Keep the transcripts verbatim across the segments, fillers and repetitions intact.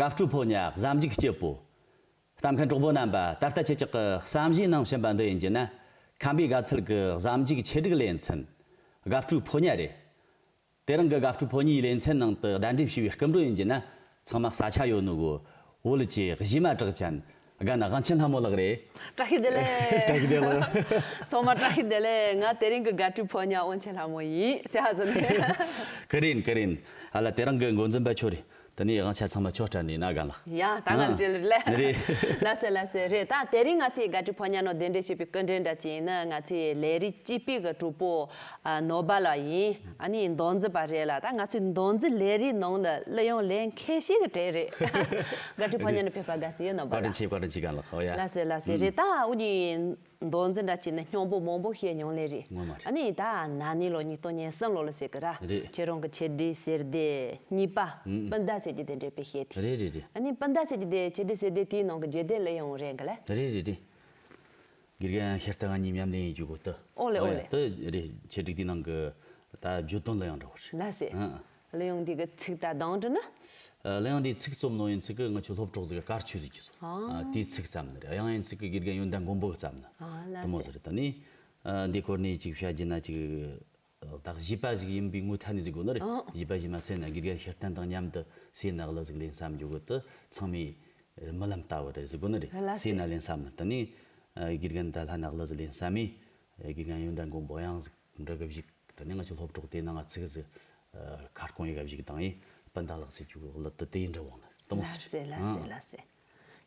དགའ་སྤྲོའི་ཕོ་ཉ་གཟའ་མཇུག་སྐྱིད་པོ། ལྟ་མཁན་གྲོགས་པོ་རྣམ་པ། ད་ལྟ་ཁྱེད་ཅག་གི་བསམ་གཞིགས་གནང་བཞིན་པ་འདི་ཡིན་གྱི་ན། ཁམས་པའི་དགའ་ཚལ་གྱི་གཟའ་མཇུག་ཆེད་སྒྲིག་ལེ་ཚན། དགའ་སྤྲོའི་ཕོ་ཉ་རེད། དེ་རིང་གི་དགའ་སྤྲོའི་ཕོ་ཉའི་ལེ་ཚན་ནང་དུ་གདན་འདྲེན་ཞུས་པའི་སྐུ་མགྲོན་ཡིན་གྱི་ན། ཚང་མ་ས་ཆ་ཡོད་ནོ་གོ། བོད་ཀྱི་གཞས་མ་གྲགས་ཅན། རྒན་དབང་ཆེན་ལྷ་མོ་ལགས་རེད། བཀྲ་ཤིས་བདེ་ལེགས། བཀྲ་ཤིས་བདེ་ལེགས། ཚང་མ་བཀྲ་ཤིས་བདེ་ལེགས། ང་དེ་རིང་གི་དགའ་སྤྲོའི་ཕོ་ཉ་དབང་ཆེན་ལྷ་མོ་ཡིན་ཟེར་ཧ་ཟེར་ནས། ཀི་རིན་ཀི་རིན། ཨ་ལ་དེ་རིང་གི་འགོ་འཛིན་པ་ཁྱོད་རེད། དེ་ནས་དབང་ཆ་ཚང་མ་ཁྱོད་སྤྲད་ནས་ན། རྒན་ལགས། ཡ་ད་ང་ཨ་བྲེལ་ལ། རེད། ལགས་སེ་ལགས་སེ། རེད། ད་དེ་རིང་ང་ཚོའི་དགའ་སྤྲོའི་ཕོ་ཉ་ནང་གདན་འདྲེན་ཞུས་པའི་སྐུ་མགྲོན་འདྲ་ཅིག་ཡིན་ན། ང་ཚོའི་ལས་རིགས་སྤྱི་པའི་གི་གྲོགས་པོ་ཨ་ནོར་བ་ལགས་ཡིན། ཨ་ནི་མདོ་འཛིན་པ་རེད་ལ། ད་ང་ཚོའི་མདོ་འཛིན་ལས་རིགས་ནང་ནས་གླུ་དབྱངས་ལེན་མཁན་ཞིག་གི་གྲས་རེད། དགའ་སྤྲོའི་ཕོ་ཉ་ནང་ཕེབས་པར་དགའ་བསུ་ཡོད། ནོར་བ་ལགས། བཀའ་དྲིན་ཆེ། བཀའ་དྲིན་ཆེ། རྒན་ལགས། ཨོ་ཡ། ལགས་སེ་ལགས་སེ། ཨུམ། རེད། ད་འུ་གཉིས་མདོ་འཛིན་འདྲ་བྱས་ནས་སྙིང་པོ་མང་པོ་བཤད་མྱོང་ལེ་རེད། ངོ་མ་རེད། ཨ་ནི་ད་ན་ནིང་ལོ་ཉིས་སྟོང་ཉེར་གསུམ་ལོ་ལ་ཟེར་གི་ར། རེད། ཁྱེད་རང་གི་ཆེད་སྒྲིག་གསེར་ལྡེ་གཉིས་པ། ཨུམ། སྤུན་ཟླ་ཟེར་གྱི་དེ་འདྲའི་དཔེ་བཤད་དེ། རེད་རེད་རེད། ཨ་ནི་སྤུན་ཟླ་ཟེར་གྱི་དེ་ཆེད་སྒྲིག་གསེར་ལྡེ་དེའི་ནང་གི་རྒྱལ་ལྡན་གླུ་དབྱངས་རེད་གི་ལེ། རེད་རེད་རེད། དགེ་རྒན་ཤེར་བསྟན་ང་གཉིས་མཉམ་ལེན་ཡིན་རྒྱུ་གོ་ཏི། ཨོ་ལེ་ཨོ་ལེ། ཨོ་ཡ། དེ་རེད། ཆེད་སྒྲིག་དེའི་ནང་གི་ད་བརྗོད་དོན་གླུ་དབྱངས་འདྲ་བོ་རེད། ལགས་སེ། ཨ། གླུ་དབྱངས་འདི་གི་ཚིག་དང་གདངས་དྲི་ན། ཨ། གླུ་དབྱངས་འདིའི་ཚིག་རྩོམ་ནོ་ཡིན་ཚིག་གི་ང་ཆོ་སློབ་གྲོགས་ཟིག་གི་དཀར་ཆོས་ཟིག་གིས་སོ། ཨ། ཨ། དེའི་ཚིག་བརྩམས་ནི་རེད། དབྱངས་ཡིན་ཚིག་གི་དགེ་རྒན་ཡོན་ཏན་མགོན་པོ་གིས་བརྩམས་ནི། ཨ། ལགས་སེ། དེ་མོ་ཟིག་རེད། ད་ནི། ཨ། འདི་སྐོར་ནས་ཅིག་བཤད་རྒྱུ་ན་ཅིག་ད་གཞས་པ་ཞིག་ཡིན་པའི་ངོས་ཐད་ནས་ཟེར་དགོས་ནི་རེད། ཨང་། གཞས་པ་གཞས་མ་སེ་ན་དགེ་རྒན་ཤེར་བསྟན་དང་མཉམ་དུ་སེ་ན་གླུ་ཟིག་ལེན་བསམ་རྒྱུ་གི་དེ་ཚང་མའི་རྨི་ལམ་ལྟ་བུ་རེད་ཟེར་དགོས་ནི་རེད། ལགས་སེ། སེ་ན་ལེན་བསམ་ནི། ད་ནི་དགེ་རྒན་ད་ལྷ་ན་གླུ་ཟིག་ལེན་བསམ་མི་དགེ་རྒན་ཡོན་ཏན་མགོན་པོ་དབྱངས་ཟིག་འབྲི་གི་བཞུགས། ད་ནི་ང་ཚོ་སློབ་གྲོགས་དེ་ནང་ང་ཚིག་ཟིག་ཁ་སྐོང་ཡི་ག་བཞུགས་དང་ཡིན་སྤུན་ཟླ་ལགས་ཟེར་རྒྱུ་གི་གླུ་དེ་དེ་ཡིན་འདྲ་བོ་ནི་དེ་མོ་ཟིག་རེད། ལགས་སེ་ལགས་སེ་ཨང་། ལགས་སེ།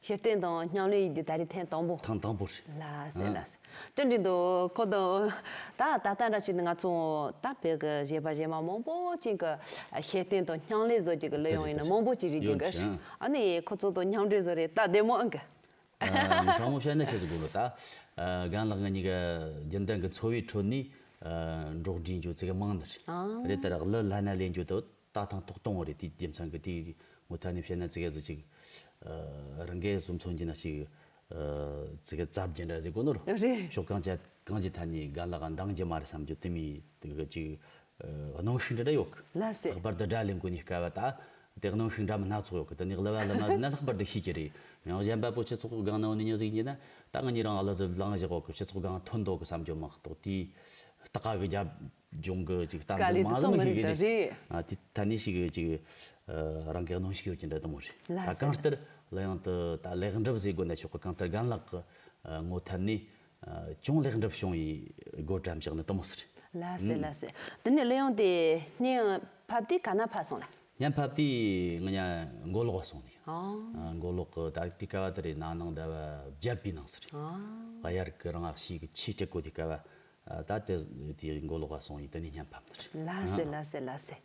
ཤེར་བསྟན་དང་མཉམ་ལེན་ཡིན་རྒྱུ་ད་རེས་ཐེངས་དང་པོ། ཐེངས་དང་པོ་རེད། ལགས་སེ་ཨ། ལགས་སེ། ཅི་འདྲ་འདུག་ཁོ་དང་། ད་ད་ལྟ་འདྲ་བྱས་ན་ང་ཚོ་ད་བོད་ཀྱི་གཞས་པ་གཞས་མ་མང་པོ་ཅིག་གི་ཤེར་བསྟན་དང་མཉམ་ལེན་བཟོ་རྒྱུ་གི་གླུ་དབྱངས་ཡིན་ན་མང་པོ་ཅིག་རེད་ཀྱི་ཡོད་གི་རེད། ཨ་ནི་ཁོ་ཚོ་དང་མཉམ་འབྲེལ་བཟོ་རེད། ད་བདེ་མོ་ཨང་གི། ཨ། དྲང་མོ་བཤད་ན་ཆི་ཟིག་དགོས་ལོ་ད། ཨ། རྒན་ལགས་ང་གཉིས་ཀ་རྒྱུན་ལྡན་གྱི་འཚོ་བའི་ཁྲོད་ནས། ཨ། འགྲོགས་འདྲིས་འགྱོ་ཚིག་གི་མང་ནི་རེད། ཨ། རེད། ད་རག་གླུ་ལྷན་ན་ལེན་རྒྱུ་དང་ད་ཐེངས་ཐོག་གཏོང་བ་རེད། དེའི་རྒྱུ་མཚན་གྱིས་དེའི་ངོ་ཐད་ནས་བཤད་ན་ཙི་གེ་ཟིག་ཅིག་ཨ། རང་གིས་སུ་མཚོན་གྱི་ན་ཅིག་ཨ། ཙི་གེ་རྩ་བརྒྱད་འདྲ་ཟིག་དགོས་ནོ་རུ། རེད། ཕྱོགས་གང་ཅི་གང་ཅི་ཐད་ནས་རྒན་ལགས་འདང་རྒྱུ་མ་རེད་བསམ་རྒྱུ་དེ་མོ་དེ་གི་ཅིག་ཨ། གནོན་ཤུགས་འདྲ་འདྲ་ཡོད་གི། ལགས་སེ། ལྷག་པར་དུ་སྒྲ་ལེན་གོ་ནི་སྐབས་ད་དེ་གནོན་ཤུགས་འདྲ་མི་སྣ་ཚོགས་ཡོད་གི། དེ་ནི་གླུ་བ་གླུ་མ་ཟིག་ན་ལྷག་པར་དུ་ཤེས་ཀྱི་རེད། ཡང་གཞན་པ་པོ་སྤྱི་ཚོགས་སྒང་ན་འོ་ནི་ཉོ་ཟིག་ཡིན་ན་ད་ང་གཉིས་རང་གླུ་ཟིག་བླངས་བཞག་གོ་གི། སྤྱི་ཚོགས་སྒང་ཐོན་འདུག་གི་བསམ་རྒྱུ་མ་གཏོགས་དེ་ལྟ་ག་གི་རྒྱབ་ལྗོངས་གི་ཅིག་ལྟ་གྲུབ་མང་ཟིག་མི་ཤེས་གི་རེད། ཨ། དེ་ཐད་ནས་ཞིག་ཅིག་ཨ། རང་གི་གནོན་ཤུགས་ཡོད་ཀྱི་འདྲ་དེ་མོ་རེད། ལགས་ད་སེ། གང་ལྟར་གླུ་དབྱངས་དེ་ད་ལེགས་འགྲུབ་ཟེར་དགོས་ན་ཆོག་གི། གང་ལྟར་རྒན་ལགས་ཀྱི་ཨ། ངོ་ཐད་ནས་ཨ། ཅུང་ལེགས་འགྲུབ་བྱུང་བའི་སྒོ་དྲན་བཞག་ནི་དེ་མོ་ཟིག་རེད། ལགས་སེ་ཨུམ། ལགས་སེ། དེ་ནས་གླུ་དབྱངས་དེ་སྙན་ཕབ་དུས་ག་ན་ཕབ་སོང་ལ། སྙན་ཕབ་དུས་ང་གཉིས་མགོ་ལོག་ག་སོང་ནི། ཨ། ཨ། མགོ་ལོག་གི་ད་དེ་སྐབས་དེ་རེད། ན་ནིང་ཟླ་བ་བརྒྱད་པའི་ནང་ཟིག་རེད། ཨ། དབྱར་གི་རང་ཨ་ཤི་གི་ཆེས་སྐྱིད་གོ་དེ་སྐབས། ཨ། ད་དེ་དེ་མགོ་ལོག་ག་སོང་ཡིན། དེ་ནས་སྙན་ཕབ་ནི་རེད། ལགས་སེ། ཨ། ལགས་སེ། ལགས་སེ།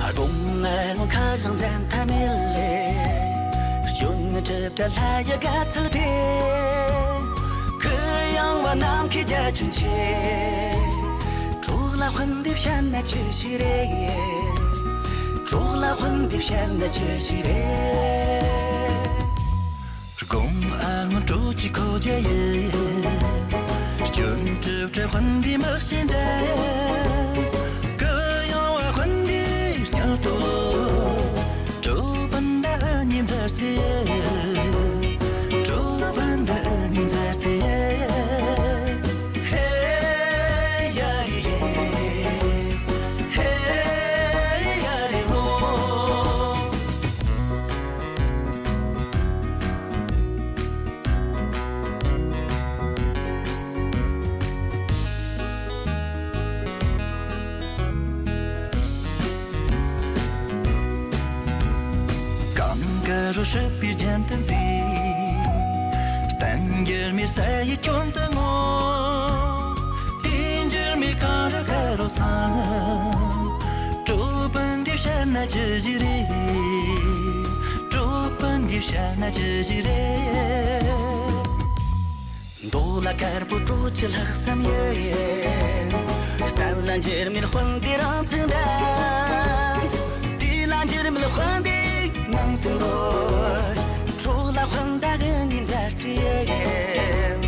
སྒོང་ང་རང་ཁ་བྱང་འཛིན་ཐ་མེད་ལས། སྐྱོན་གྲིབ་བྲལ་ལྷ་ཡི་དགའ་ཚལ་དེ། གུ་ཡངས་པ་ནམ་མཁའི་རྒྱ་ཁྱོན་ཆེ། གྲོགས་ལ་དཔོན་འདི་བཤད་ན་ཅི་ཞིག་རེད། གྲོགས་ལ་དཔོན་འདི་བཤད་ན་ཅི་ཞིག་རེད། སྒོང་ཨ་ངོ་དྲོ་གཅིག་གོ་རྒྱ་ཡི། སྐྱོན་གྲིབ་བྲལ་དཔོན་འདི་མི་ཤེས་འདྲ། གུ་ཡངས་པ་དཔོན་འདི་སྙིང་སྟོབས། གྲོགས་སྤུན་ཟླ་གཉིས་མཛའ་བརྩེ། གྲོགས་སྤུན་ཟླ་གཉིས་མཛའ་བརྩེ། ཧེ་ཡ་རི་ཧེ། ཧེ་ཡ་རི་ཧོ། གངས་དཀར་རུ་སྲིད་པའི་རྒྱན་དུ་མཛེས། བསྟན་འགྱུར་མའི་ས་ཡི་སྐྱོན་དུ་ངོ་། དུས་འགྱུར་མའི་གངས་རི་དཀར་རོ་ཚང་། གྲོགས་སྤུན་འདི་བཤད་ན་ཅི་ཞིག་རེད། གྲོགས་སྤུན་འདི་བཤད་ན་ཅི་ཞིག་རེད། མདོ་ལ་དཀར་པོ་སྤྲོ་ཆུ་ལྷག་བསམ་ཡོད། གཏན་ལ་འགྱུར་མེད་དཔལ་ལྡན་རང་ཚུགས་འདྲ། དུས་ལ་འགྱུར་མེད་དཔལ་ལྡན་ནང་སེམས་ལོ། གྲོགས་ལ་དཔལ་ལྡན་གི་ཉིན་མཚར་ཚེ་ཡོད།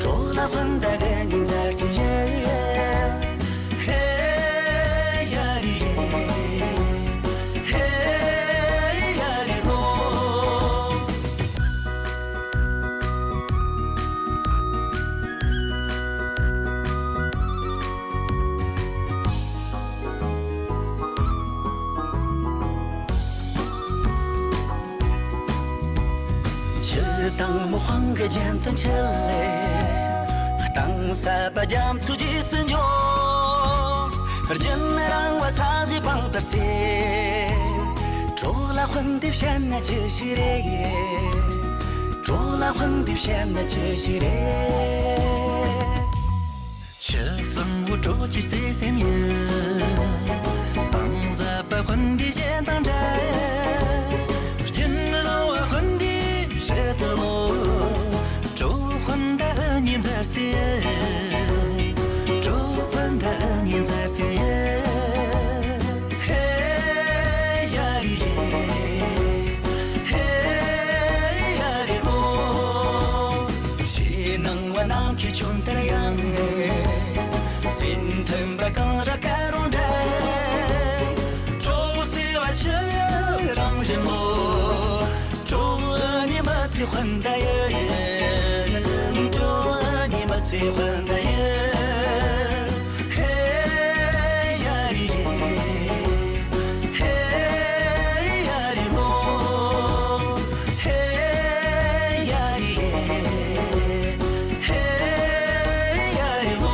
གྲོགས་ལ་དཔལ་ལྡན་གི་ཉིན་མཚར་ཚེ་ཡོད། ཧེ་ཡ་རི་ཧེ། ཧེ་ཡ་རི་ལོ། ཆུ་དྭངས་མོ་དཔང་གི་རྒྱན་དུ་འཁྱིལ་ལེ། གཏིང་ཟབ་པ་རྒྱ་མཚོའི་རྗེས་སུ་འཇོག་རྒྱུན་རིང་བ་ས་གཞི་པང་དུ་རྩེ། གྲོགས་ལ་དཔོན་འདེབས་བཤད་ན་ཅི་ཞིག་རེད། གྲོགས་ལ་དཔོན་འདེབས་བཤད་ན་ཅི་ཞིག་རེད། ཆུ་གཙང་བོ་གྲོགས་ཀྱི་བརྩེ་སེམས་ཡིན། གཏིང་ཟབ་པ་དཔོན་འདེབས་གཞན་དང་འདྲ། རྒྱུན་རིང་བ་དཔོན་འདེབས་བཤད་དུ་ལོ། གྲོགས་དཔོན་ད་ཉིན་མཚར་ཚེ། གྲོགས་དཔོན་ད་ཉིན་མཚར་ཚེ། ཧེ་ཡ་རི་ཧེ། ཧེ་ཡ་རི་ཧོ། ཞེད་སྣང་བ་ནམ་མཁའི་ཁྱོན་ལྟར་ཡངས། སེམས་མཐུན་པ་གངས་རི་སྐར་རོ་འདྲ། གྲོགས་བརྩེ་བ་ཆུ་ཡི་རང་བཞིན་ལོ། གྲོགས་ཉི་མ་ཚེ་དཔོན་ད་ཡི། གྲོགས་ཉི་མ་ཚེ་དཔོན་ད་ཡི། ཧེ་ཡ་རི་ཧེ། ཧེ་ཡ་རི་ལོ། ཧེ་ཡ་རི་ཧེ། ཧེ་ཡ་རི་ལོ།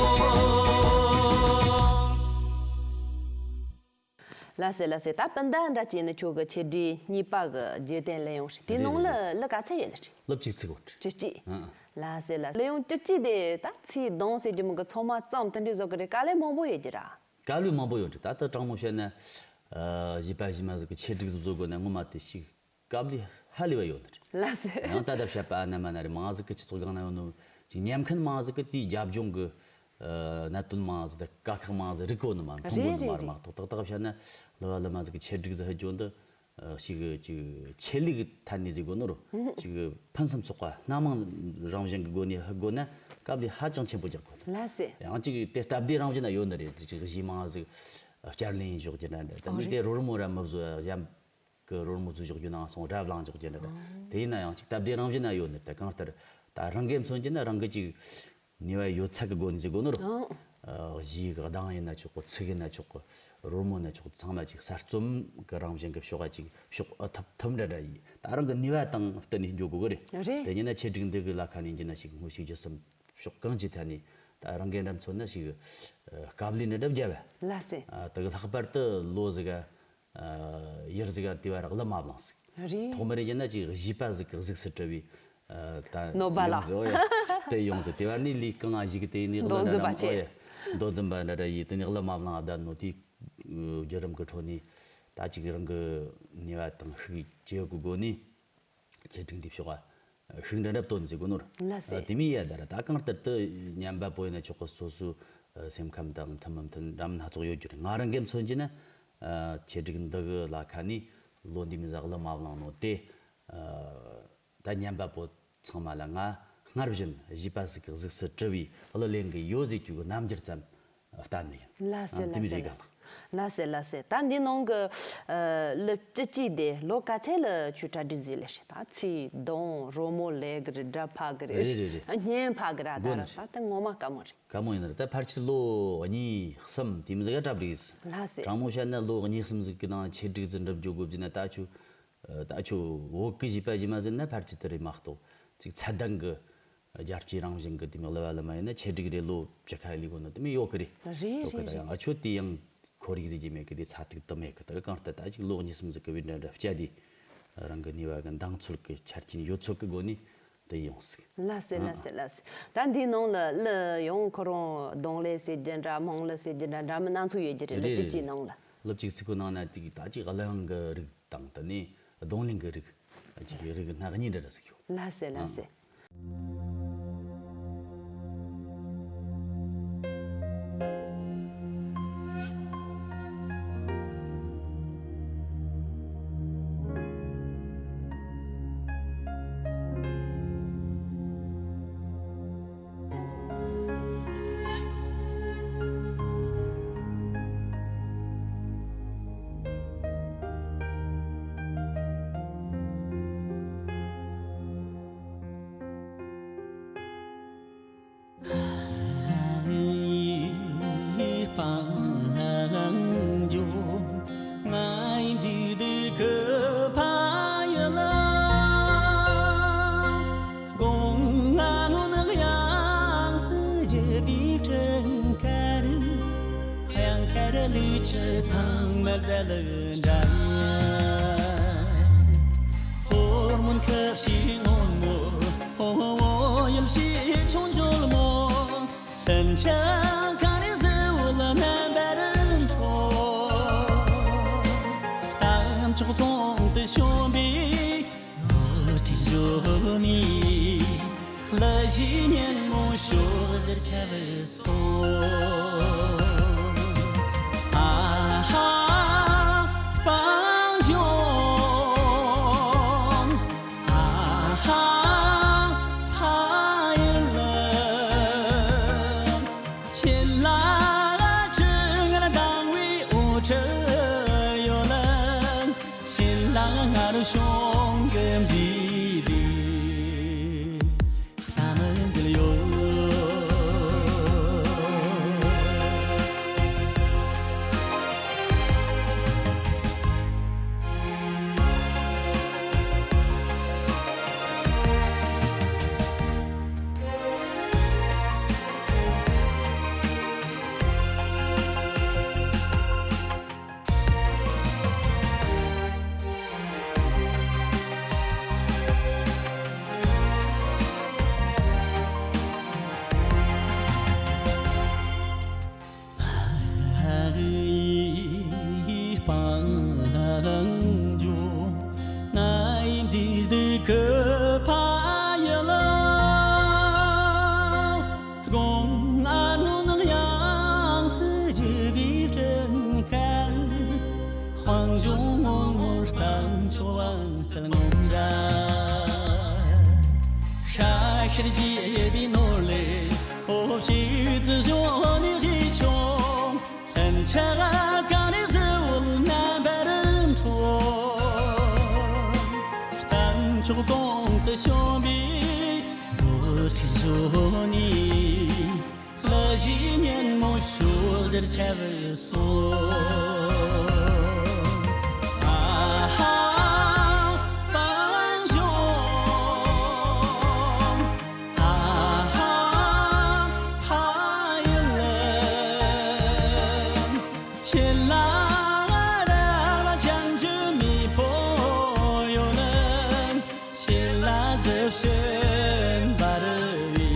ལགས་སེ་ལགས་སེ། ད་སྤུན་ཟླ་འདྲ་བྱས་ནས་ཁྱོད་ཀྱི་ཆེད་སྒྲིག་གཉིས་པ་གི་བརྗོད་དོན་ལེན་ཡོང་ཞིག་དེའི་ནང་ལ་རེད་རེད། གླུ་ག་ཚད་ཡོད་ལ་རེད། གླུ་བཅུ་གཅིག་གོ། བཅུ་གཅིག་ཨང་། ལགས་སེ་ལགས་སེ། གླུ་ཡང་བཅུ་གཅིག་དེ་ད་ཚེ་གདོང་ཟེར་རྒྱུ་མི་གི་ཚང་མ་རྩོམ་དེ་འདྲའི་བཟོ་གི་རེད། དཀའ་ལས་མང་པོ་ཡོད་ཀྱི་ར། དཀའ་ལས་མང་པོ་ཡོད་རེད། ད་ལྟ་དྲང་མོ་བཤད་ན། ཨ། གཞས་པ་གཞས་མ་ཟིག་གི་ཆེད་སྒྲིག་ཟིག་བཟོ་དགོས་ན་ངོ་མ་དེ་ཞིག་དཀའ་ལས་ཧ་ལས་པ་ཡོད་ནི་རེད། ལགས་སེ། ཡང་ད་ལྟ་བཤད་པ་ཨ་ན་མ་ན་རེད། མང་ཟིག་གི་སྤྱི་ཚོགས་སྒང་ན་ཡོད་ནོ་ཅིག་ཉན་མཁན་མང་ཟིག་གི་དེའི་རྒྱབ་ལྗོངས་གི་ཨ། གནད་དོན་མང་ཟིག་དང་དཀའ་ཁག་མང་ཟིག་རིག་གོ་ནི་མ་མཐོང་གོ་ནི་མ་རེད་མ་གཏོགས། ཏག་ཏག་བཤད་ན་གླུ་བ་གླུ་མ་ཟིག་གི་ཆེད་སྒྲིག་ཟིག་ཧ་ཅོ་འདི་ཨ། ཞིག་ཅིག་ཆེད་ལས་ཀྱི་ཐད་ནས་ཟིག་དགོས་ནོ་རུ་ཅིག་ཕུན་སུམ་ཚོགས་པ་སྣ་མང་རང་བཞིན་གྱི་སྒོ་ནས་ཧ་གོ་ན་དཀའ་ལས་ཧ་ཅང་ཆེན་པོ་རྒྱག་དགོས་ནི། ལགས་སེ། ཡང་ཅིག་དེ་སྟབས་བདེ་རང་བཞིན་ན་ཡོད་ནི་རེད། ཅིག་གཞས་མང་ཟིག་བསྐྱར་ལེན་འཇོག་རྒྱུ་འདྲ་འདྲ། ད་ཨ་མི་རེད། དེ་རོལ་མོ་ར་མི་བཟོ་ཡ་གཞན་གི་རོལ་མོ་བཟོས་འཇོག་རྒྱུ་ནང་སོང་སྒྲ་བླངས་འཇོག་རྒྱུ་འདྲ་འདྲ། ཨང་། དེ་ཡིན་ན་ཡང་ཅིག་སྟབས་བདེ་རང་བཞིན་ན་ཡོད་ནི། ད་གང་ལྟར་ད་རང་གིས་མཚོན་གྱི་ན་རང་གི་ཅིག་ནུས་པ་ཡོད་ཚད་ཀྱི་སྒོ་ནས་ཟེར་དགོས་ནོ་རུ། ཨང་། ཨ། གཞས་གི་གདངས་ཡིན་ན་ཆོག་གི། ཚིག་ཡིན་ན་ཆོག་གི། རོལ་མོ་ཡིན་ན་ཆོག་གི། ཚང་མ་ཅིག་གསར་རྩོམ་གི་རང་བཞིན་གི་ཕྱོགས་ཀ་ཅིག་ཕྱོགས་ཨ་ཐུབ་ཐུབ་འདྲ་འདྲ་ཡིན། ད་རང་གི་ནུས་པ་དང་བསྟུན་ནས་འགྱོ་དགོས་གི་རེད། རེད། དེ་ཡིན་ན་ཆེད་སྒྲིག་འདི་གི་ལ་ཁ་ནས་ཡིན་གྱི་ན་ཞིག་དངོས་ཤུགས་བརྒྱུད་གསུམ་ཕྱོགས་གང་ཅིའི་ཐད་ནས་ད་རང་གིས་འདྲ་མཚོན་ན་ཞིག་ཨ། དཀའ་ལས་འདྲ་འདྲ་བརྒྱབ་བས། ལགས་སེ། ཨ། དེ་གི་ལྷག་པར་དུ་ལོ་ཟིག་ག་ཨ། ཡུལ་ཟིག་ག་དེ་བ་རག་གླུ་མ་བླངས་ཟིག་རེད། ཐོག་མར་ཡིན་ན་ཅིག་གཞས་པ་ཟིག་གི་གཟུགས་སུ་གྲུབ་པའི་ཨ། ད་གནོད་པ་ལ་ཡོང་ཟིག་འོ་ཡ། དེ་ཡོང་ཟིག་དེ་བ་ནི་ལས་གང་ང་ཞིག་གི་དེ་ནི་གླུ་མདོ་འཛིན་པ་འདྲ་འདྲ་ཆེ། འོ་ཡ། མདོ་འཛིན་པ་འདྲ་འདྲ་ཡིས་དེ་ནི་གླུ་མ་བླངས་བསྡད་ནོ་དེའི་བརྒྱུད་རིམ་གི་ཁྲོད་ནས་ད་ཅིག་རང་གི་ནུས་པ་དང་ཤུགས་ཇེ་ཡོད་གི་སྒོ་ནས། ཆེད་སྒྲིག་འདི་ཕྱོགས་ཨ། ཤུགས་འདྲ་འདྲ་བཏོན་ཟེར་གོ་ནོར། ལགས་སེ། དེ་མིན་ཡ་ད་ར་ད་གང་ལྟར་དུ་ཉན་པ་པོ་ཡིན་ན་ཆོག་གི། སོ་སོའི་སེམས་ཁམས་དང་མཐུན་མི་མཐུན་འདྲ་མིན་སྣ་ཚོགས་ཡོད་རྒྱུ་རེད། ང་རང་གིས་མཚོན་གྱི་ན་ཆེད་སྒྲིག་འདི་གི་ལ་ཁ་ནས་ལོ་འདི་མི་ཟ་གླུ་མ་བླངས་ནོ་དེ། ད་ཉན་པ་པོ་ཚང་མ་ལ་ང་སྔར་བཞིན་གཞས་པ་ཟིག་གི་གཟུགས་སུ་གྲུབ་པའི་གླུ་ལེན་གི་ཡོད་ཟེར་རྒྱུ་གི་རྣམ་འགྱུར་ཙམ། བསྟན་ནི་ཡིན། ལགས་སེ། ཨ། དེ་ལགས་མི་སེ། རེད་ག། ལགས་སེ། ལགས་སེ། ད་འདི་ནང་གི་ཨ། གླུ་བཅུ་གཅིག་དེ་ལོ་ག་ཚད་ལ་ཁྱོད་གྲ་སྒྲིག་ཟིག་ལས་ཤི། ད་ཚིག་གདངས་རོལ་མོ་ལས་གི་རེད། སྒྲ་ཕབ་གི་རེད། རེད་རེད་རེད། སྙན་ཕབ་གི་ར། ད་དགོས་ར་ནི་ད་དེ་ངོ་མ་དཀའ་མོ་རེད། དཀའ་མོ་ཡིན་ན་རེད། ད་ཕལ་ཆེར་ལོ་གཉིས་གསུམ་དེ་མི་ཟིག་ག་གྲ་སྒྲིག་ཟིག་ལགས་སེ། དྲང་མོ་བཤད་ན་ལོ་གཉིས་གསུམ་ཟིག་གི་ནང་ཆེད་སྒྲིག་ཟིག་འགྲུབ་འཇོག་དགོས་ཟེར་ན་ད་ཆུ། ད་ཆུ་བོད་གི་གཞས་པ་གཞས་མ་ཟེར་ན་ཕལ་ཆེར་དེ་རེད་མ་གཏོགས་ཅིག་ཚད་ལྡན་གི་རྒྱལ་སྤྱིའི་རང་བཞིན་གི་དེ་མོ་གླུ་བ་གླུ་མ་ཡིན་ན་ཆེད་སྒྲིག་རེ་ལོ་བཅུ་ཁ་ལས་གོ་ནོ་དེ་མོ་ཡོད་གི་རེད། རེད་ཡོད་གི། རེད་ད་རེད། ཡང་ཨ་ཆོ་དེ་ཡང་ཁོར་ཡུག་ཟིག་གི་མེད་གི། དེ་ཚ་ཐིག་དུ་མེད་གི། ད་གང་ལྟར་ད་ཅིག་ལོ་གཉིས་གསུམ་ཟིག་གི་བའི་འདྲ་འདྲ་བཅད་དེ་རང་གི་ནུས་པ་གི་འདང་ཚུལ་གི་ཆ་རྐྱེན་ཡོད་ཚོད་གི་སྒོ་ནས་དེ་ཡོང་སྲིད། ལགས་སེ། ཨ། ལགས་སེ། ལགས་སེ། ད་འདིའི་ནང་ལ་གླུ་ཡང་ཁོ་རང་གདོང་ལེན་ཟེར་རྒྱུ་འདྲ་མང་གླུ་ཟེར་རྒྱུ་འདྲ་འདྲ་མིན་སྣ་ཚོགས་ཡོད་རྒྱུ་རེད། རེད་གླུ་རེད་གཅིག་གི་རེད། ནང་ལ། གླུ་གཅིག་ཚིག་གི་ནང་ན་དེ་ད་ཅིག་གླུ་དབྱངས་གི་རིགས་དང་དེ་ནས་གདོང་ལེན་གི་རིགས། ཅིག་གི་རིགས་སྣ་གཉིས་འདྲ་འདྲ་ཟིག་ཡོད། ལགས་སེ། ལགས་སེ། ཨང་། འཇོ། ང་ཡི་འཇིགས་སྡུག་གི་ཕ་ཡུལ་ལ། དགུང་ང་ལོ་ནི་དབྱངས་སུ་བརྗིད་པའི་སྤྲིན་དཀར། དབྱངས་དཀར་ལུས་ཆུ་ཐང་མི་བྲལ་འདྲ། ཧོར་མོན་ཁ་བྱེའུ་སྔོན་མོ། ཨོ་ཡུལ་བྱེའུ་ཆུང་འཇོལ་མོ། སྤུན་ཆ་གང་རེ་གཟི་འོད་རྣམ་པར་འཕྲོ། རྟ་མཆོག་གདོང་དུ་ཞོན་པའི་ནོར་ཁྲི་གཞོན་ནུའི་གླུ་གཞས་སྙན་མོ་ཕྱོགས་བཞིར་ཁྱབ་སོང་། ཨ་ཧ་སྤང་ལྗོངས། ཨ་ཧ་ཕ་ཡུལ་ལ། ཁྱེད་ལ་དྲི་ངན་དང་བའི་འོ་ཁྲི་ཡོད་ལ། ཁྱེད་ལ་ངར་གཞུང་གི་མཛེས་སྡུག་གཏམ་འདི་ཡོད། སྤང་ལྗོངས། ང་ཡི་འཇིགས་སྡུག་གི་ཕ་ཡུལ་ལ། དགུང་ང་ལོ་ནི་དབྱངས་སུ་བརྗིད་པའི་སྤྲིན་དཀར། དཔལ་འབྱོར་སྔོན་མོར་རྟ་མཆོག་བང་སོ་ངོམས་འདྲ། ཤ་ཤེད་རྒྱས་པའི་ནོར་ལས་ཨོ་བྱེའུ་རྩི་གཞོན་ནུའི་གཞས་ཆུང་། སྤུན་ཆ་གང་རེ་གཟི་འོད་རྣམ་པར་འཕྲོ། རྟ་མཆོག་གདོང་དུ་ཞོན་པའི་ནོར་ཁྲི་གཞོན་ནུའི་གླུ་གཞས་སྙན་མོ་ཕྱོགས་བཞིར་ཁྱབ་སོང་། ཨ་ཧ་སྤང་ལྗོངས། ཨ་ཧ་ཕ་ཡུལ་ལ། ཁྱེད་ལ་ར་བ་བྱང་ཆུབ་མེས་པོ་ཡོད་ལ། ཁྱེད་ལ་གཟི་བྱིན་འབར་བའི་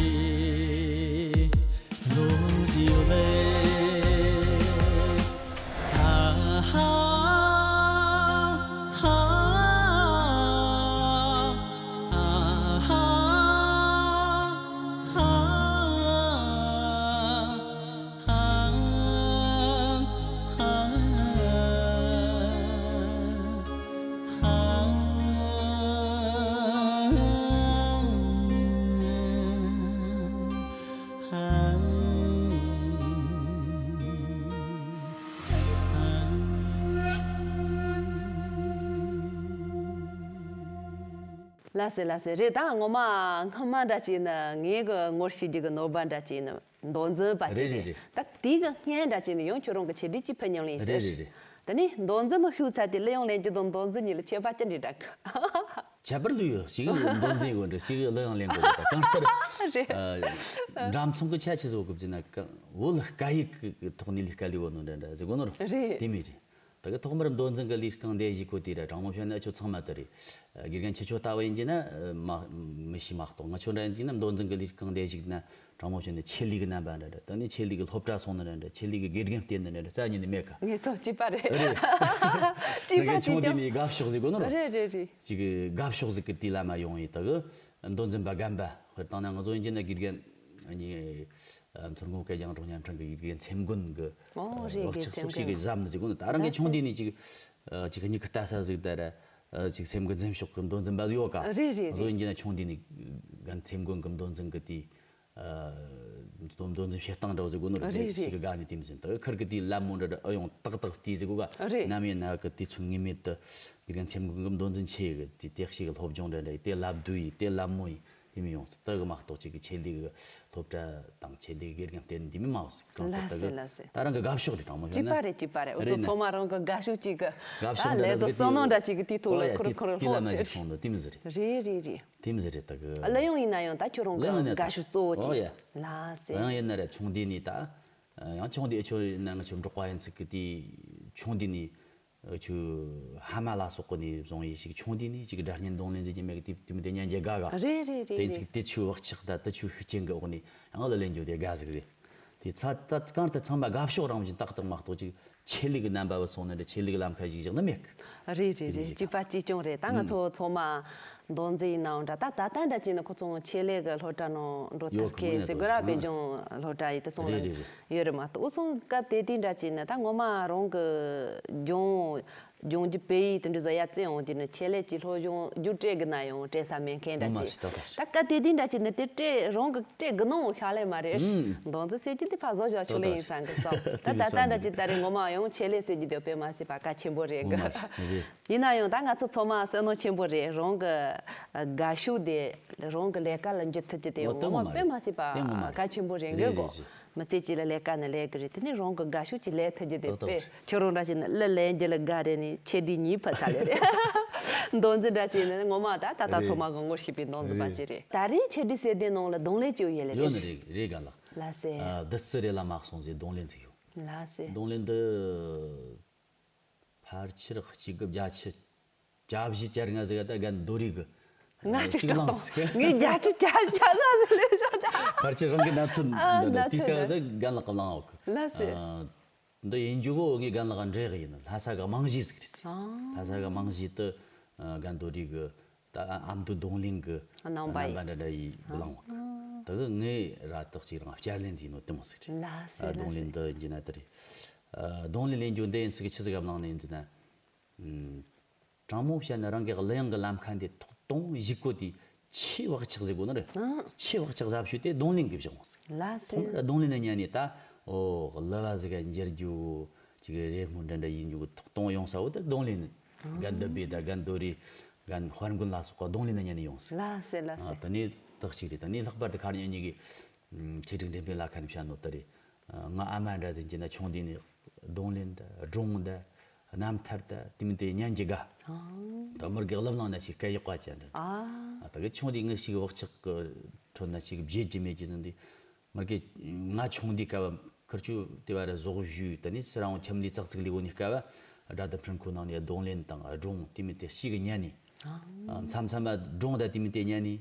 ལོ་རྒྱུས་ཡོད་ལ། ཨ་ཧ་ཧ་ཨ་ཧ་ཧ། ལགས་སེ་ལགས་སེ། རེད། ད་ངོ་མ་སྔ་མ་འདྲ་ཅིག་ནི་ངའི་གི་ངོ་ཤེས་རྒྱུ་གི་ནོར་བ་འདྲ་ཅིག་ནི། མདོ་འཛིན་པ་ཅིག་རེད། རེད་རེད། ད་དེའི་གི་སྔན་འདྲ་ཅིག་ནི་ཡང་ཁྱོད་རང་གི་ཆེད་དུ་ཅིག་ཕུལ་མྱོང་ལེན་ཟེར། རེད་རེད་རེད། ད་ནི་མདོ་འཛིན་མི་ཤུགས་ཚ་དེ་གླུ་དབྱངས་ལེན་རྒྱུ་དང་མདོ་འཛིན་གཉིས་ལ་ཁྱད་པར་ཅི་འདྲ་འདྲ་གི། ཁྱད་པར་ལོས་ཡོད། ཞིག་མདོ་འཛིན་དགོས་འདྲ། ཞིག་གླུ་དབྱངས་ལེན་དགོས་འདྲ། གང་ལྟར་རེད། ཨ། འདྲ་མཚུངས་གི་ཆ་ཆེ་བཟོ་གི་བརྩིས་ན་གང་བོད་སྐད་ཡིག་གི་ཐོག་ནས་ལས་ཀ་ལས་བོ་ནོ་འདྲ་འདྲ་ཟེར་གོ་ནོ་རེད། རེད། དེ་མོ་རེད། ད་གི་ཐོག་མར་མདོ་འཛིན་གྱི་ལས་རྐང་འདི་ཞིག་གོ་དེ་ར་དྲང་མོ་བཤད་ན་ཁྱོད་ཚང་མ་དེ་རེད། དགེ་རྒན་ཁྱེད་ཆོ་ལྟ་བུ་ཡིན་གྱི་ན་མ་མི་ཤེས་མ་གཏོགས། ང་ཆོ་འདྲ་ཡིན་གྱི་ན་མདོ་འཛིན་གྱི་ལས་རྐང་འདི་ཞིག་ན་དྲང་མོ་བཤད་ན་ཆེད་ལས་ཀྱི་རྣམ་པ་འདྲ་འདྲ། ད་ནི་ཆེད་ལས་ཀྱི་སློབ་གྲྭ་སོང་ན་འདྲ་འདྲ། ཆེད་ལས་ཀྱི་དགེ་རྒན་བསྟེན་ན་འདྲ་འདྲ། རྩ་ཉིད་ནས་མེད་ཀ། ངེད་ཚོ་གཅིག་པ་རེད། རེད། ད་གི་ཆུང་དུས་ནས་དགའ་ཕྱོགས་ཟིག་གོ་ནོ་རེད། རེད་རེད་རེད། ཅིག་དགའ་ཕྱོགས་ཟིག་གི་དུས་ལ་མ་ཡོང་ཡི། ད་གི་མདོ་འཛིན་པ་རྒན་པ་དཔེར་བཏང་ན་ང་ཚོ་ཡིན་གྱི་ན་དགེ་རྒན་ཨ་ནི་མཚོ་སྔོན་སྐད་རྒྱང་སྒྲོག་བརྙན་འཕྲིན་གྱི་དགེ་རྒན་སེམས་མགོན་གྱི་ཨོ་རེད། བག་ཆགས་སོགས་ཤིག་གི་བཞག་ནི་ཟིག་གོ་ནི། ད་རང་གི་ཆུང་དུས་ནས་ཅིག་ཨ་ཅིག་མྱིག་གི་ལྟ་ས་ཟིག་ད་ར་ཨ་ཅིག་སེམས་གི་འཛིན་ཕྱོགས་གི་མདོ་འཛིན་པ་ཟིག་ཡོད་ཀ། རེད་རེད་ང་ཚོ་རེད། ཡིན་གྱི་ན་ཆུང་དུས་ནས་རྒན་སེམས་མགོན་གྱི་མདོ་འཛིན་གི་དེ་ཨ་མདོ་མདོ་འཛིན་བྱེད་སྟངས་འདྲ་བོ་ཟིག་གོ་ནི་རེད། རེད་ཞིག་གི་དགའ་ནས་དེ་མི་ཟིན། ད་ཁིར་གི་དེ་ལད་མོ་འདྲ་འདྲ་ཨ་ཡོང་ཏག་ཏག་དེ་ཟིག་གོ་ཀ། རེད། ནམ་ཡིན་ན་གི་དུས་ཚོད་ངེས་མེད་དུ་དགེ་རྒན་སེམས་མགོན་གྱི་མདོ་འཛིན་ཆེ་གི་དེ་དེ་ཞིག་གི་སློབ་སྦྱོང་འདྲ་འདྲ་ཡི་དེ་ལབ་བསྡུ་ཡི་དེ་ལད་མོ་ཡི། དེ་མི་ཡོང་ཟིག། དེ་གི་མ་གཏོགས་ཅིག་གི་ཆེད་ལས་གི་སློབ་གྲྭ་དང་ཆེད་ལས་གི་དགེ་རྒན་བསྟེན་དེ་མི་མ་ཡོང་ཟིག། གང་ལྟར་ལགས་དེ་སེ་གི་ལགས་སེ། ད་རང་གི་དགའ་ཕྱོགས་རེད། དྲང་མོ་བཤད་ན་ཅིག་པ་རེད། ཅིག་པ་རེད། འུ་རེད་ཚོ་ན་ཚང་མ་རང་གི་དགའ་ཕྱོགས་ཅིག་གི། དགའ་ཕྱོགས་ད་འདྲ་ལས་དོ་བསོད་ནམས་འདྲ་ཅིག་གི་དེའི་ཐོག་ལ་ཁུར་ཁུར་ལྷོད་དེ་རེད། དེ་མི་ཟེར་རེད། རེད་རེད་རེད། དེ་མི་ཟེར་རེད། ད་གི་གླུ་དབྱངས་ཡིན་ན་ཡང་ད་ཁྱོད་རང་གི་དགའ་ཕྱོགས་གཙོ་བོ་ཅིག་ལགས་སེ། གླུ་དབྱངས་ཡིན་ན་རེད། ཆུང་དུས་ནས་ད། ཡང་ཆུང་དུས་ཨ་ཆོ་ཡིན་ན་ང་ཆོ་འབྲོག་པ་ཡིན་ཚིག་གི་དེ་ཆུང་དུས་ནས། ཨ་ཆུ་ཧ་མ་ལ་སོགས་ཀྱི་ནས་བཟུང་ཡིན་ཞིག། ཆུང་དུས་ནས་ཅིག་སྒྲ་སྙན་རྡུང་ལེན་ཟེར་གྱི་མེད་གི། དེ་དེ་མི་དེ་ཉན་རྒྱུ་དགའ་ག། རེད་རེད་རེད། དེ་རེད་ཅིག་རེད། དེ་ཆུ་བག་ཆགས་ད་དེ་ཆུ་ཤུགས་རྐྱེན་གི་འོག་ནས་ཡང་གླུ་ལེན་རྒྱུ་དེ་དགའ་ཟིག་རེད། དེ་ཚ་ད་གང་ལྟར་ཚང་མ་དགའ་ཕྱོགས་རང་བཞིན་ཏག་ཏག་མ་གཏོགས་ཅིག་ཆེད་ལས་གི་རྣམ་པ་བུད་སོང་ན་འདྲ། ཆེད་ལས་གི་ལམ་ཁ་ཞིག་བཞག་ན་མེད་གི། རེད་རེད་རེད། དེ་རེད། གཅིག་པ་གཅིག་རྐྱང་རེད། ད་ང་ཚོ་ཚང་མ་མདོ་འཛིན་ཡིན་ནའང་འདྲ། ད་ད་ལྟ་འདྲ་བྱས་ན་ཁོ་ཚོ་ཆེད་ལས་གི་སློབ་གྲྭ་ནང་འགྲོ་ཐུབ་ཡོད་གི། མི་མཁན་ཟེར་དགོས་ར། དཔེ་སྦྱོང་སློབ་གྲྭ་ཡི་དེ་ཚོ་ལ་རེད་རེད་རེད། ཡོད་རེད་མ་གཏོགས། འུ་ཚོ་སྐབས་དེ་དུས་འདྲ་བྱས་ན་ད་ངོ་མ་རང་གི་སྦྱོང་སྦྱོང་རྒྱུ་དཔེ་ཡིག་དེ་འདྲ་བཟོ་ཡ་བཙལ་འོང་དུས་ནི་ཆེད་ལས་ཀྱི་སློབ་སྦྱོང་རྒྱུ་སྤྲད་གི་ན་ཡང་སྤྲད་ས་མེད་མཁན་འདྲ་ངོ་མ་བྱས། ཞིག་ཏག་ཏག་ཞིག། ད་སྐབས་དེ་དུས་འདྲ་བྱས་ན་དེ་སྤྲད་རང་གི་སྤྲད་གི་ནོ་ཤ་ལས་མ་རེད། ཨུམ། མདོ་འཛིན་ཟེར་རྒྱུ་དེ་ཕ་བཟོ་བཞག་ཆུ་ལེ་ཡིན་ས་གི་སོ། ད་ད་ལྟ་འདྲ་བྱས་ད་རེས་ངོ་མ་ཡང་ཆེད་ལས་ཟེར་རྒྱུ་དེ་དཔེ་མ་སྲིད་པ་གལ་ཆེན་པོ་རེད་གི། ངོ་མ་རེད། ཡིན་ན་ཡང་ད་ང་ཚོ་ཚང་མ་བསོད་ནམས་ཆེན་པོ་རེད། རང་གི་དགའ་ཤོས་དེ་རང་གི་ལས་ཀ་ལ་འཇུ་ཐུབ་རྒྱུ་དེ་ཡང་ངོ་མ་དཔེ་མ་སྲིད་པ་གལ་ཆེན་པོ་རེད་གི་གོ། མི་ཚེ་གཅིག་ལ་ལས་ཀ་ནི་ལས་གི་རེད། དེ་ནི་རང་གི་དགའ་ཤོས་ཅིག་ལས་ཐུབ་རྒྱུ་དེ་དཔེ། ཁྱོད་རང་འདྲ་བྱས་ན་གླུ་ལེན་རྒྱུ་ལ་དགའ་རེད་ནི་ཆེ་དུས་ཉིད་ཕ་ཚ་ལེ་རེད། མདོ་འཛིན་འདྲ་བྱས་ན་ངོ་མ་ད་ད་ལྟ་ཚང་མ་གི་ངོ་ཤེས་པའི་མདོ་འཛིན་པ་ཅིག་རེད། ད་རེས་ཆེ་དུས་སེ་དེ་ནང་ལ་རྡུང་ལེན་ཅིག་ཡོད་ལེ་རེད། ཡོད་ནི་རེད་རེད་ག་ལ། ལགས་སེ། བདུད་རྩི་རེ་ལ་མ་སོང་ཟེར་རྡུང་ལེན་ཅིག་ཡོད། ལགས་སེ། རྡུང་ལེན་འདི། ཕལ་ཆེར་གཅིག་དགུ་བརྒྱད་ཅུ་གྱ་བཞི་གྱ་ལྔ་ཟིག་ད་རྒན་རྡོ་རིག་གི། ང་གཅིག་གཅིག་བཏང་། ངས་བརྒྱད་ཅུ་གྱ་གྱ་ལྔ་ཟིག་ལས་བྱ་ད། ཕལ་ཆེར་རང་གི་ན་ཚོད་ཨ་འདི་ན་དུས་ཚོད་སྐབས་ཟིག་རྒན་ལགས་ཀྱི་བླངས་འོག་གི། ལགས་སེ། ཨ། འདི་ཡིན་རྒྱུ་གོ་ངས་རྒན་ལགས་འདྲེ་གི་ཡིན། ལྷ་ས་གི་རྨང་གཞི་ཟིག་རེད། ཨ། ལྷ་ས་གི་རྨང་གཞི་དུ་ཨ་རྒན་རྡོ་རིག་གི་ད་ཨ་མདོ་རྡུང་ལེན་གི་རྣམ་པ་རྣམ་པ་འདྲ་འདྲ་ཡིས་བླངས་འོག་གི། ཨ། དེ་གི་ངས་ར་དག་ཅིག་རང་བསྐྱར་ལེན་ཟིག་ནོ་དེ་མོ་ཟིག་རེད། ལགས་སེ། ཨ། རྡུང་ལེན་འདི་ཡིན་རྒྱུ་ན་དེ་རེད། ཨ། རྡུང་ལེན་ལེན་རྒྱུ་འདི་ཡིན་ཟིག་གི་ཆི་ཟིག་ག་བླངས་ནས་ཡིན་རྒྱུ་ན། ཨུམ། དྲང་མོ་བཤད་ན་རང་གི་གླུ་དབྱངས་ཀྱི་ལམ་ཁ་འདི་ཐོག་དང་གཞུག་གུ་དེ་ཆེས་བག་ཆགས་ཟེར་དགོས་ནི་རེད། ཨང་། ཆེས་བག་ཆགས་ཟབ་ཤོས་དེ་རྡུང་ལེན་གྱི་བཞག་འོང་ཟིག། ལགས་སེ། ཐོག་མར་རྡུང་ལེན་ནས་ཉན་ནས་ད། ཨོ། གླུ་བ་ཟིག་ག་འགྱུར་རྒྱུ་ཅིག་རེད་མོ་འདྲ་འདྲ་ཡིན་རྒྱུ་གི་ཐོག་དང་ཡོང་ས་བོ་དེ་རྡུང་ལེན། ཨང་། རྒན་བདུད་བྷེ་དང་རྒན་རྡོ་རིག། རྒན་དཔལ་མགོན་ལ་སོགས་པ་རྡུང་ལེན་ནས་ཉན་ནས་ཡོང་ཟིག། ལགས་སེ་ལགས་སེ། ཨ། དེ་ནས་དག་ཅིག་རེད། དེ་ནས་ལྷག་པར་དུ་ཁ་ཉིན་གཉིས་ཀྱི། ཨུམ། ཆེ་སྒྲིག་འགྲེམས་སྤེལ་ལ་ཁ་ནས་བཤད་ནོ་དེ་རེད། ཨ། ང་ཨ་མ་འདྲ་ཟིག་གྱི་ན་ཆུང་དུས་ནས་རྡུང་ལེན་དང་སྒྲུང་དང་རྣམ་ཐར་དང་དེ་མིན་དེ་ཉན་གྱི་དགའ། ཨང་། ད་མོར་གི་གླུ་བླངས་ན་ཞིག་སྐད་གཡོག་པ་ཅན་རེད། ཨ། ཨ། ད་གི་ཆུང་དུས་ངས་ཞིག་བག་ཆགས་ཀྱི་ཁྲོད་ན་ཞིག་བརྗེད་ཀྱི་མེད་ཀྱི་ཟིན་དུས། མོར་གི་ང་ཆུང་དུས་སྐབས་ཁིར་ཆུ་དེ་བ་ར་ཟོག་བཞུས། དེ་ནས་སི་རང་ཁྱིམ་ལས་ཙག་ཙིག་ལས་འོ་ནི་སྐབས་སྒྲ་དང་འཕྲིན་ཁུལ་ནང་ནས་རྡུང་ལེན་དང་སྒྲུང་དེ་མིན་དེ་ཞིག་ཉན་ནི། ཨ། མཚམས་མཚམས་སྒྲུང་དང་དེ་མིན་དེ་ཉན་ནི།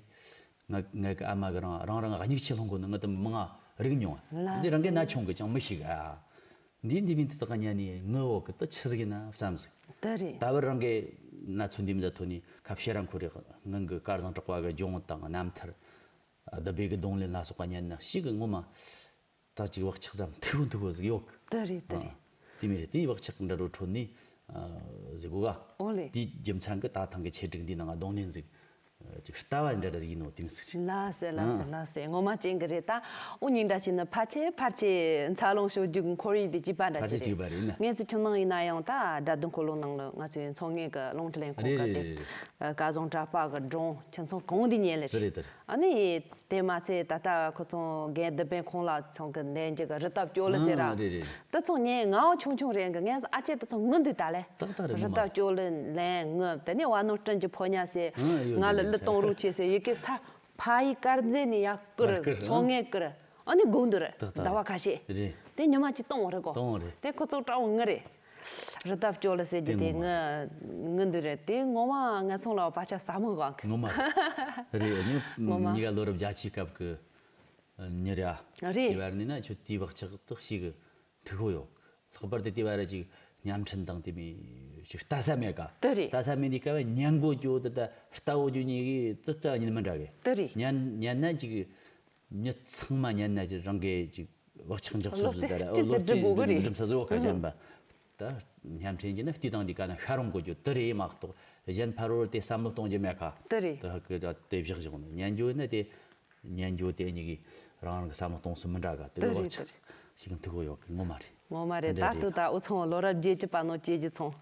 ང་ངའི་ཨ་མ་གི་རང་རང་རང་སྙིགས་ཆེ་ལྷུང་གོ་ནི་ང་དེ་མང་ང་རིག་མྱོང་། ལགས་འདི་རང་གི་སེ། ན་ཆུང་གི་ཅང་མི་ཤེས་ག། འདི་འདི་མིན་དེ་དག་ཉན་ནི་ངི་འོག་གི་དེ་ཆི་ཟིག་ཡིན་ན་བསམ་ཟིག། དེ་རེད། ད་བར་རང་གི་ན་ཚོད་འདི་མི་ཟ་ཐོ་ནི་ཁ་བཤད་རང་ཁོ་རེ་ངང་གི་དཀར་ཟང་གྲགས་པ་གི་སྒྲུང་དང་རྣམ་ཐར། བདུད་བྷེ་གི་རྡུང་ལེན་ལ་སོགས་པ་ཉན་ན་ཞིག་གི་ངོ་མ། ད་ཅིག་བག་ཆགས་ཙམ་མཐུག་མཐུག་པོ་ཟིག་ཡོད་གི། དེ་རེད་དེ་རེད། ཨ། དེ་མི་རེད། དེའི་བག་ཆགས་འདྲ་རོ་ཁྲོད་ནས་ཨ་ཟེར་གོ་ག། ཨོ་ལེ། དེའི་རྒྱུ་མཚན་གི་ད་ཐེངས་གི་ཆེད་སྒྲིག་འདི་ནང་ང་རྡུང་ལེན་ཟིག་ཨ་ཅིག་ལྟ་བ་འདྲ་འདྲ་ཟིག་ཡིན་ནོ་དེ་མི་ཟིག་རེད། ལགས་སེ་ལགས་སེ། ཨ། ལགས་སེ། ངོ་མ་ཅན་གི་རེད། ད་འུ་གཉིས་འདྲ་བྱས་ན་ཕལ་ཆེར་ཕལ་ཆེར་འཚར་ལོངས་ཕྱོགས་བསྒྱུར་གི་ཁོར་ཡུག་དེ་གཅིག་པ་འདྲ་ཕལ་ཆེར་ཅིག་རེད། གཅིག་པ་རེད་ན། ངས་ཟིག་ཁྱིམ་ནང་ཡིན་ན་ཡང་ད་སྒྲ་དོན་འཁོར་ལོ་ནང་ལ་ང་ཚོའི་ཚོང་ངེས་གི་རླུང་འཕྲིན་ལས་ཁང་གི་དེ། རེད་རེད་རེད། ཨ། སྐལ་བཟང་གྲགས་པ་གི་སྒྲུང་ཁྱིམ་ཚང་གང་དུ་ཉན་ལེ་རེད། རེད་དེ་རེད། ཨ་ནི། དེ་མ་ཚད་ད་ལྟ་ཁོ་ཚོ་རྒན་བདུད་བྷེ་ཁོང་ལ་ཚང་གི་ནད་འཇིགས་རི་དྭགས་སྐྱོ་ལི་ཟེར་ར། ཨ་རེད་རེད། དེ་ཚོ་ངས་ངའོ་ཆུང་ཆུང་རེད་གི། ངས་ཨ་ཅེ་དེ་ཚོ་ངུ་འདུག་ད་ལེ། ཏག་ཏག་རེད། རི་དྭགས་སྐྱོ་ལི་ལན་ངུ། དེ་ནས་བ་ནོར་སྤྲིན་གྱི་ཕོ་ཉ་ཟེར། ཨ་ཡོད་ང་ལ་རེད་གླུ་རེད། གཏོང་རོགས་བྱེད་ཟེར་ཡི་གེ་ས་ཕ་ཡི་དཀར་མཛེས་ནས་ཡར་བསྐུར། ཡར་བསྐུར། ཚོང་ངེས་བསྐུར། ཨ་ནི་དགོངས་འདུག་རེད། ཏག་ཏག་ཟླ་བ་རེད། ཁ་ཤས། རེད། དེ་ཉི་མ་གཅིག་གཏོང་རེད་གོ། གཏོང་རེད། དེ་ཁོ་ཚོ་དྲག་པོ་ངུ་རེད། རི་དྭགས་སྐྱོ་ལི་ཟེར་རྒྱུ་དེ་ངུ། ངུ་འདུག་རེད། དེ་ངོ་མ་ང་ཚོ་ལ་བག་ཆགས་ཟབ་མོ་གང་གི། ངོ་མ་རེད། ངོ་མ། གཉིས་ཀ་ལོ་རབས་བརྒྱད་ཅུའི་སྐབས་ཀྱི་མྱི་རེད་ཨ། རེད། དེ་བར་ནས་ན་ཁྱོད་དེའི་བག་ཆགས་དག་ཞིག་གི་མཐུག་པོ་ཡོད། ལྷག་པར་དུ་དེ་བར་ཅིག་བརྙན་འཕྲིན་དང་དེ་མི་ཞིག་ལྟ་ས་མེད་ཀ། དེ་རེད། ལྟ་ས་མེད་དུས་སྐབས་ཉན་གོ་རྒྱུ་དེ་ད་ལྟ་འོ་རྒྱུ་གཉིས་ཀྱི་དེ་རྩ་བ་ཉིད་མི་འདྲ་གི། དེ་རེད། ཉན་ཉན་ན་ཅིག་མྱི་ཚང་མ་ཉན་ན་ཅིག་རང་གི་ཅིག་བག་ཆགས་འཇགས་སུ་བློ་ཟིག་ད་ར། ཨོ། བློ་རྩེ་གཅིག་ཏུ་སྒྲིམ་ས་ཟིག་འོ་ཁ་གཞན་པ། ད་བརྙན་འཕྲིན་གྱི་ནི་བལྟས་དང་འདི་ག་ན་ཤ་རུང་གོ་རྒྱུ་དེ་རེད་མ་གཏོགས་གཞན་ཕ་རོལ་དེ་བསམ་བློ་གཏོང་རྒྱུ་མེད་ཁ། དེ་རེད། དེ་ཧ་གི་ད་དེ་བཞག་བཞག་ནས་ཉན་རྒྱུ་ནི་དེ་ཉན་རྒྱུ་དེ་གཉིས་ཀྱིས་རང་རང་གི་བསམ་བློ་གཏོང་སྲོལ་མི་འདྲ་ག། དེ་དེ་བག་རེད་ཆགས་དེ་རེད། ཞིག་མཐུག་གོ་ཡོད་གི་ངོ་མ་རེད། ངོ་མ་རེད། འདྲ་ད་རེད། ལྟོས་ད་འུ་ཚང་ལོ་རབས་བརྒྱད་ཅུ་པ་ནང་སྐྱེས་ཀྱི་ཚང་།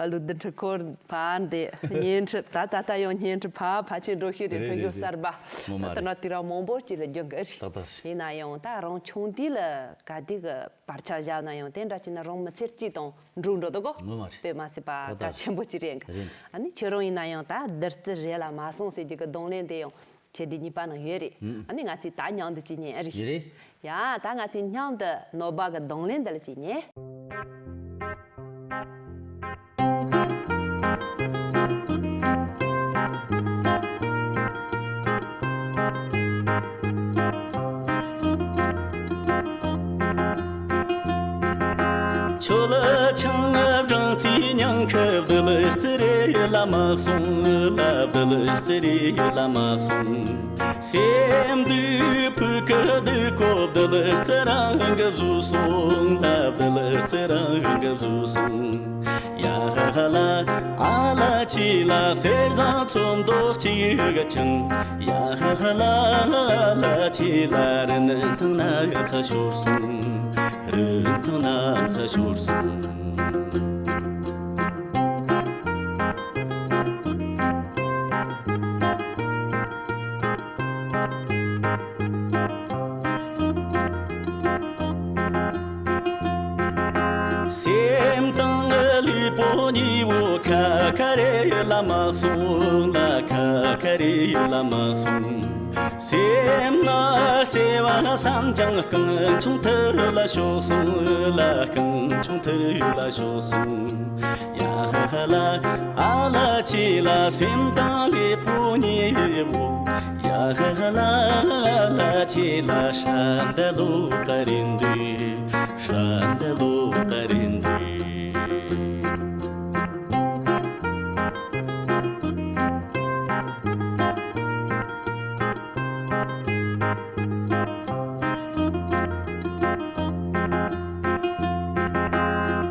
ཨ་ལུ་བདུན་ཁྲི་འཁོར་ཕར་འདི་བརྙན་འཕྲིན་ད་ད་ལྟ་ཡང་བརྙན་འཕྲིན་ཕར་ཕར་ཕྱིན་འགྲོ་ཤེས་རེད། རེད། ཕྲུ་གུ་རེད། གསར་པ། ངོ་མ་ད་རེད། ལྟ་ན་དུས་རབས་མང་པོ་ཅིག་ལ་རྒྱུན་གི་རེད། ཏག་ཏག་རེད། ཡིན་ན་ཡང་ད་རང་ཆུང་དུས་ལ་ག་དུས་གི་བར་ཆ་བཞག་ན་ཡང་དེ་འདྲ་བྱས་ན་རང་མི་ཚེ་གཅིག་དང་འགྲོ་འགྲོ་འདུག་གོ། ངོ་མ་རེད། དཔེ་མ་སྲིད་པ་ད་ད་གལ་ཆེན་པོ་ཅིག་རེད། རེད། ཨ་ནི་ཁྱེད་རང་ཡིན་ན་ཡང་ད་བདུད་རྩི་རེད་ལ་མ་སོང་ཟེར་རྒྱུ་གི་རྡུང་ལེན་དེ་ཡང་ཁྱེད་འདི་གཉིས་པ་ནང་ཡོད་རེད། ཨུ། ཨ་ནི་ང་ཚོས་ད་མཉམ་དུ་ཅིག་ཉན་ཨ་རེད། ཡིན་རེད། ཡ་ད་ང་ཚོས་མཉམ་དུ་ནོར་བུ་གི་རྡུང་ལེན་འདི་ལ་ཅིག་ཉན། ཁྱོད་ལ་ཆང་བྲང་ཚིག་ཉང་ཁབ་བདུད་རྩི་རེད་ལ་མ་སོང་། ལ་བདུད་རྩི་རེད་ལ་མ་སོང་། སེམས་སྡུག་ཕུག་གི་སྡུག་གོ་བདུད་རྩི་རང་གི་བཟོས་སོང་། ལ་བདུད་རྩི་རང་གི་བཟོས་སོང་། ཡ་ཧ་ཧ་ལ་ཨ་ལ་ཆི་ལ་གསེར་ཟངས་ཚོམ་མདོག་གཅིག་གི་ཆང་། ཡ་ཧ་ཧ་ལ་ཨ་ལ་ཆི་ལ་རིན་ཐང་ན་ག་ཚ་ཤོར་སོང་། རིན་ཐང་ན་ཚ་ཤོར་སོང་། སེམས་དང་ལུས་པོ་གཉིས་པོ་ཁ་ཁ་རེ་ལ་མ་སོང་། ལ་ཁ་ཁ་རེ་ལ་མ་སོང་། སེམས་ལ་བརྩེ་བ་བསམ་ཀྱང་རྐང་ཆུང་ཐུར་ལ་ཤོར་སོང་། ལ་རྐང་ཆུང་ཐུར་ལ་ཤོར་སོང་། ཡ་ཧ་ཧ་ལ་ཨ་ལ་ཆི་ལ་སེམས་དང་ལུས་པོ་གཉིས་པོ། ཡ་ཧ་ཧ་ལ་ཨ་ལ་ཆི་ལ་ཧྲ་འདི་ལོ་ཀ་རིན་འདི། ཧྲ་འདི་ལོ་ཀ་རིན་འདི།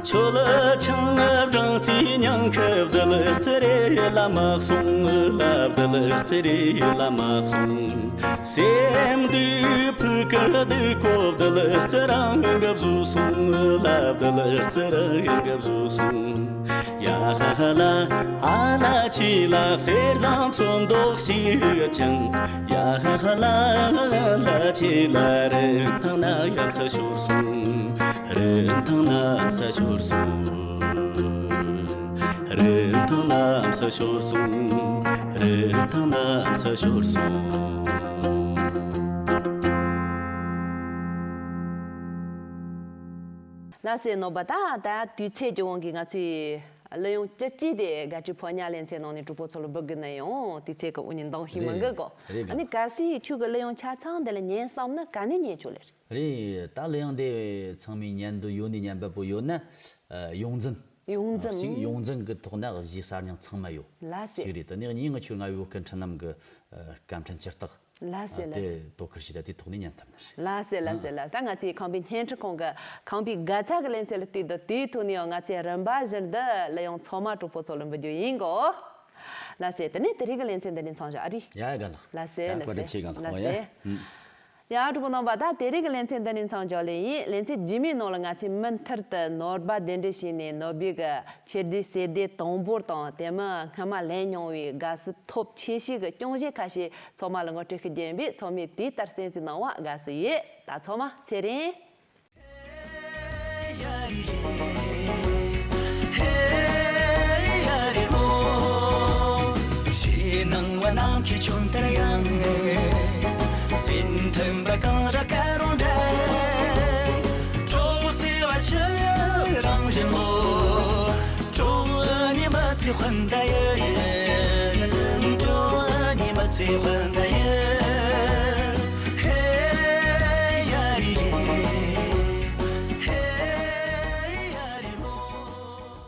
ཁྱོད་ལ་ཆང་བྲང་ཚིག་ཉང་ཁབ་བདུད་རྩི་རེད་ལ་མ་སོང་། ལ་བདུད་རྩི་རེད་ལ་མ་སོང་། སེམས་སྡུག་ཕུག་གི་སྡུག་གོ་བདུད་རྩི་རང་གི་བཟོས་སོང་། ལ་བདུད་རྩི་རང་གི་བཟོས་སོང་། ཡ་ཧ་ཧ་ལ་ཨ་ལ་ཆི་ལ་གསེར་ཟངས་ཚོམ་མདོག་གཅིག་གི་ཆང་། ཡ་ཧ་ཧ་ལ་ཨ་ལ་ཆི་ལ་རིན་ཐང་ན་ཡམ་ས་ཤོར་སོང་། རིན་ཐང་ན་ཡམ་ས་ཤོར་སོང་། རིན་ཐང་ན་ཡམ་ས་ཤོར་སོང་། རིན་ཐང་ན་ཡམ་ས་ཤོར་སོང་། ལགས་སེ། ནོར་བུ་ད་ད་དུས་ཚོད་ཀྱི་དབང་གིས་ང་ཚོས་གླུ་དབྱངས་བཅུ་གཅིག་དེ་དགའ་སྤྲོའི་ཕོ་ཉ་ལེ་ཚན་ནང་ནས་གྲོགས་པོ་ཚོ་ལ་འབུལ་དགོས་ན་ཡང་དུས་ཚོད་ཀྱི་དབང་གིས་འདང་ཤེས་མི་འདུག་གོ། རེད་རེད། ཨ་ནི་གལ་སྲིད་ཁྱོད་ཀྱིས་གླུ་དབྱངས་ཆ་ཚང་འདི་ལ་ཉན་བསམ་ན་ག་ནས་ཉན་ཆོག་ལེ་རེད། རེད། ད་གླུ་དབྱངས་འདི་ཚང་མས་ཉན་འདོད་ཡོད་ནི་ཉན་འདོད་པོ་ཡོད་ན། ཨ། ཡོངས་འཛིན། ཡོངས་འཛིན། ཞིག་ཡོངས་འཛིན་གྱི་ཐོག་ན་གཞས་གསར་རྙིང་ཚང་མ་ཡོད། ལགས་སེ། ཞིག་རེད། དེ་ནས་གཉིས་ང་ཆོའི་རྔ་བའི་བོད་ཀྱི་འཕྲིན་ལམ་གྱི་ཨ། སྐད་འཕྲིན་ཇུས་གཏོགས། ལགས་སེ། ཨ། ལགས་སེ། དེ་དོ་ཁུར་བྱས་ཏེ་དེ་ཐོག་ནས་ཉན་ཐུབ་ནི་རེད། ལགས་སེ། ལགས་སེ། ཨ། ལགས་སེ། ད་ང་ཚོའི་ཁམས་པའི་བརྙན་འཕྲིན་ཁང་གི་ཁམས་པའི་དགའ་ཚལ་གྱི་ལེ་ཚན་ལ་ལྟོས་དང་། དེའི་ཐོག་ནས་ཡང་ང་ཚོས་རིམ་པ་བཞིན་དུ་གླུ་དབྱངས་ཚང་མ་གྲོགས་པོ་ཚོ་ལ་འབུལ་རྒྱུ་ཡིན་གོ། ལགས་སེ། དེ་ནས་དེ་རིང་གི་ལེ་ཚན་འདི་ནས་མཚམས་འཇོག་ཨ་རེད། ཡ་ཡ། དགའ་ལགས། ལགས་སེ། ཡ། ལགས་བཀའ་དྲིན་ཆེ། དགའ་ལགས། ལགས་ཡ། སེ། ཨུ། ཡ། གྲོགས་པོ་རྣམ་པ། ད་དེ་རིང་གི་ལེ་ཚན་འདི་ནས་མཚམས་འཇོག་ལེ་ཡིན། ལེ་ཚན་རྗེས་མའི་ནང་ལ་ང་ཚོས་མུ་མཐུད་དུ་ནོར་བུ་གདན་འདྲེན་བྱས་ནས་ནོར་བུའི་གི་ཆེད་དུ་གསེར་སྡེ་དང་པོ་དང་དེ་མིན་སྔ་མ་ལེན་མྱོང་བའི་དགའ་བསུ་ཐོབ་ཆེ་ཤོས་ཀྱི་རྐྱང་གཞས་ཁ་ཤས་ཚང་མ་ལ་ངོ་སྤྲོད་ཤིག་རྒྱབ་པས། ཚང་མས་དེ་ལྟར་གསན་གཟིགས་གནང་བ་དགའ་བསུ་ཡོད། ད་ཚང་མ་ཚེ་རིང་།